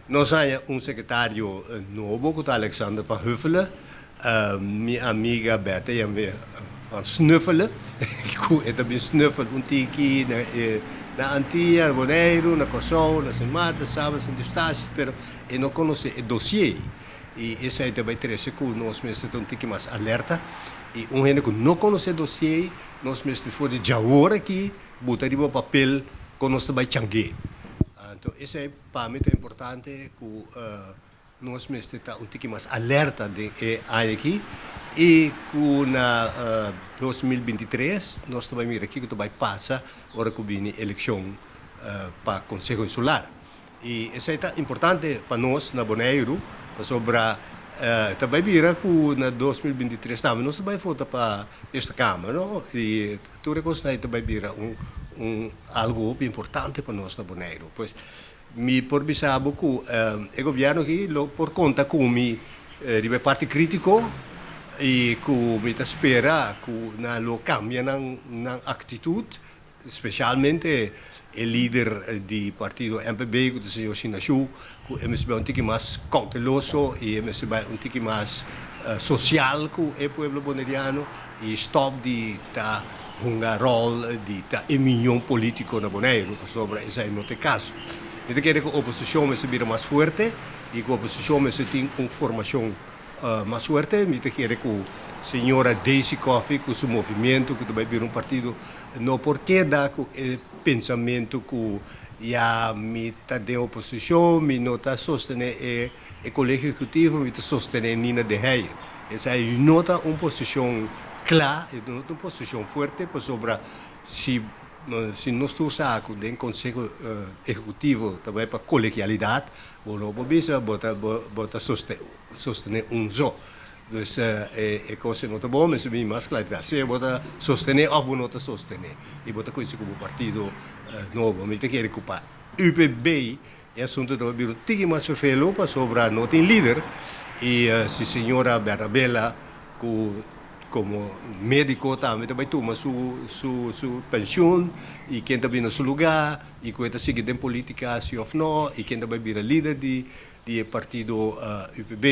Nos a un sekretario nobo, ku ta Alexander van Huffelen, mi amiga Bertha van Snuffelen, ku e tambe snuffel un tiki na Antia, Boneiru, na Kòrsou, na Sint Maarten, Saba, Sint Eustatius, pero e no konosé e dossier. I esei tambe trese ku nos mester un tiki mas alerta. I un hende ku no konosé dossier, nos mester for di awor aki, bota riba papel ku nos tambe changue. Anto, esei pa mi ta importante ku nos mester ta un tiki mas alerta den e aki i ku na 2023 nos tambe mira kiko ta bai pasa ora ku bini elekshon pa Konseho Insular. I esei ta importante pa nos na Boneiru, pasobra tambe mira ku na 2023 tambe nos bai vota pa Eerste Kamer, no? I tur kos tambe bira un algu importante pa nos na Boneiru. Pues mi por bisa ku e gobièrnu aki lo por konta ku mi di parti krítiko i ku mi ta spera ku nan lo kambia nan aktitut, spesialmente e lider di partido MPB, ku ta señor Sinashu, ku mester un tiki mas kouteloso i mester un tiki mas sosial ku e pueblo boneriano i stòp di ta un ròl di ta minion polítiko na Boneiru, pasobra esei no ta kaso. Mi ke ku oposishon mester bira mas fuerte i ku oposishon mester tin un formashon mas fuerte. Mi ke ku señora Daisy Coffie, ku su movementu, ku tambe bira un partido, no por keda ku e pensamentu ku ya mi ta di oposishon, mi no ta sostené e kolegio ehekutivo, mi ta sostené Nina de Heyer. Esei no ta un posishon kla, no ta un posishon fuerte, pasobra si nos tur sa den konseho ehekutivo tambe pa kolegialidat, bo no por bisa bo ta sostené un so. Dus e kos no ta bon, mas mi mas klaridat. Si bo ta sostené òf no ta sostené. I bo ta konosé komo partido nobo. Mi ta kere ku pa UPB e asuntu ta bira tiki mas verfelu pasobra no tin lider i si señora Bernabela ku komo médiko tambe tambe tuma su penshun i ken ta bin na su lugá i ku ta sigui den polítika si òf no i ken tambe bira lider di partido UPB.